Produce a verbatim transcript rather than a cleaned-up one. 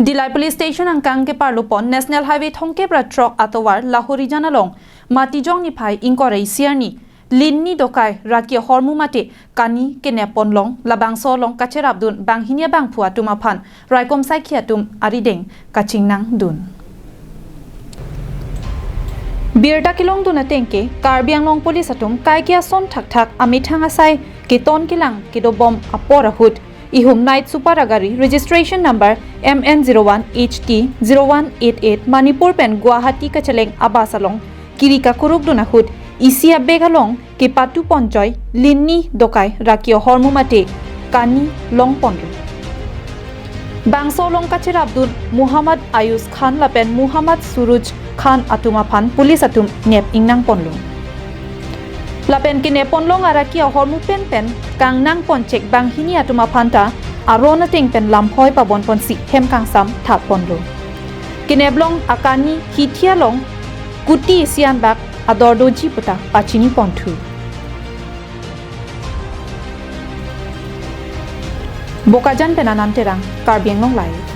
Dillai Police Station angkang keparlupon National Highway thomkep ra throk atovar Lahorijan along Matijong niphai ingkoi ra isi arni Linni Dokai Raki ahormu mate kani kenep ponlong, labangso along kacherapdun banghini abangphu atum aphan raikom saikhi atum arideng kachingnangdun. Birta kelongdun ateng ke Karbi Anglong Police atum kaike ason thakthak amethang asai keton kelang kedobom apor ahut ihum night super agari registration number M N zero one H T zero one eight eight Manipur pen Guwahati kacheleng abus along kiri kakurukdun ahut isi abag along kepatu ponjoi Linni Dokai Raki ahormu mate kani long ponlo. Bangso along kacherapdun Muhammad Ayus Khan lapen Muhammad Suraj Khan atum aphan police atum nep ingnang ponlo. Lapen kenep ponlong araki ahormu penpen kangnang ponchek banghini atum aphan ta aron ateng pen lamhoi pabon ponsi hem kangsam thap ponlo. Keneplong akani hithi along kuti isi anbak ador doji puta pachini ponthu. Bokajan pen Anand Terang, Karbi Anglong Live.